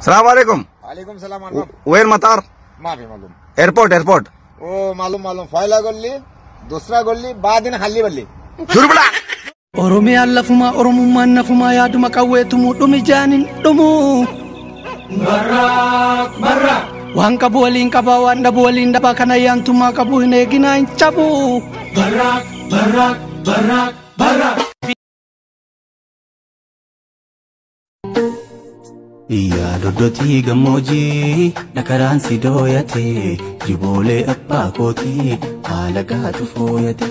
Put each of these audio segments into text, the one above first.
السلام عليكم. وعليكم السلام ورحمة. وين مطار؟ ما في معلوم. airport airport. ओ मालूम मालूम, पहला गली दूसरा गली बाद खाली बल्ली। दुर्बला Oromiyaan lafumaa Oromummaan nafumaa yaaduma qawweetumuu dhumi jaanin dhumuu. Waan qabu waliin qabaa waan dhabu waliin dhabaa kana ayyaantummaa qabu hin eeginaa hin cabuu. Yaa doddotii gammoojjii dhakaraan si dooyate jiboolee abbaa kootii haala gaatu fooyate.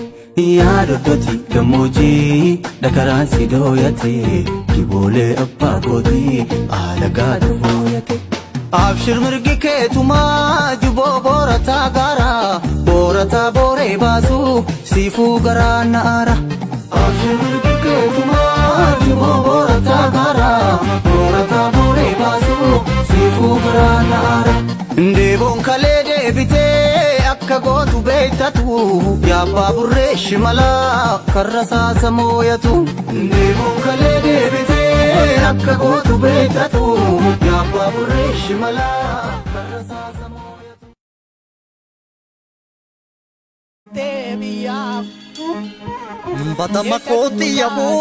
Yaa doddotii gammoojjii dhakaraan si dooyate jiboolee abbaa kootii haala gaatu fooyate. Abshir mirgi keetumaa jiboo boorataa gaara boorataa booree baasuu siifuu garaa na'aara. Abshir mirgi keetumaa jiboo boorataa gaara boorataa booree baasuu siifuu garaa na'aara. Deeboon kalee deebitee akka gootu beektatu yaabbaa burree shimalaa karra saasa mooyatu. Deeboon kalee deebitee akka gootu beektatu yaabbaa burree shimalaa karra saasa mooyatu. Batama kooti yaboo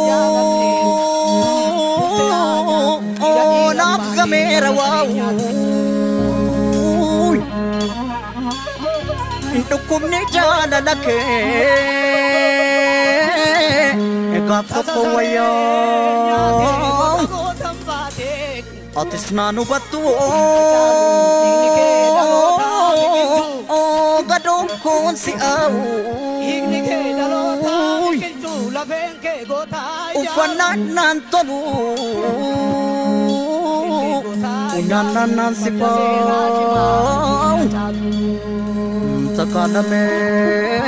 naaf gameera waa'u. Dhukkubni jaalala kee gaaf tokko wayyaa. Atis naan hubattu gadoon koon si'aawu. Uffannaan naan tolu nyaannaan naan sifaa'u. Takaalamee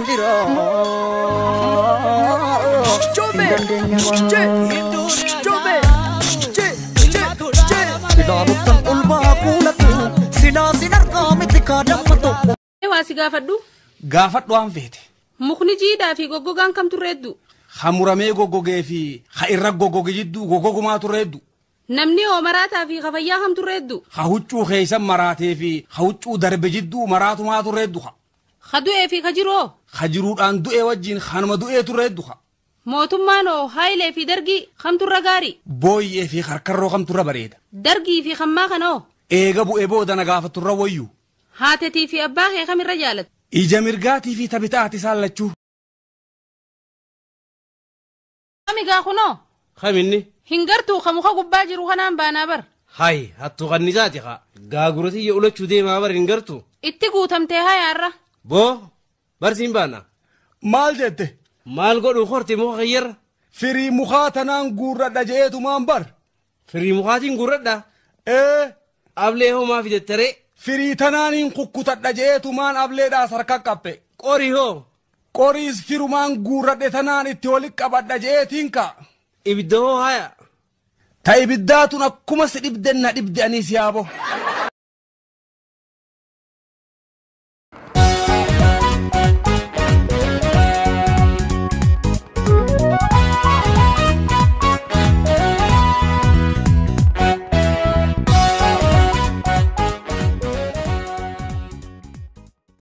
jira. Ilaaluudhaan ol baa kuulatu silaa sin argaa miti kaadhammatu. Waa si gaafadhu. Gaafadhu waan feete. Mukni jiidhaa fi goggogaan kam turreeddu? Ha muramee goggogee fi ha irra goggoge jidduu goggogumaa turreeddu. Namni hoo maraataa fi kafayyaa kam turreeddu? Ha huccuu keessa maraatee fi ha huccuu darbe jidduu maraatumaa turreeddu ha. Ha du'ee fi ka jiroo? Ha jiruudhaan du'ee wajjin hanuma du'ee turreeddu ha. Mootummaan hoo haayilee fi dargii kam turra gaarii? Booyyee fi harkarroo kam turra bareeda? Dargii fi kammaa kana hoo? Eega bu'ee booda na gaafaturra wayyu. Haatetii fi abbaa kee kamirra jaalatu? Ija mirgaatii fi tabitaati isaan lachuu. Kami gaa kunoo? Kaminni? Hin gartuu ka muka gubbaa jiru kanaan baanaa bar. Hay, hattuu kannisaati haa. Gaagura tiyya ulachuu deemaa bar hin gartuu. Itti guutamtee hayaarra. Boo, barsiin baana. Maal jette? Maal godhu horte muka kiyyarra? Firii mukaa tanaan guurradha jeetumaan bar. Firii mukaatiin guurradha? Ee. Ablee hoo maa fidattaree? Firii tanaaniin kukkutadha jeetumaan ableedhaas harka qabbe. Qorii hoo? Qoriis firumaan guurradhe tanaan itti walitti qabadha jeetiin ka. Ibidda hoo haya? Ta ibiddaatun akkuma si dhibden na dhibde anis yaabo.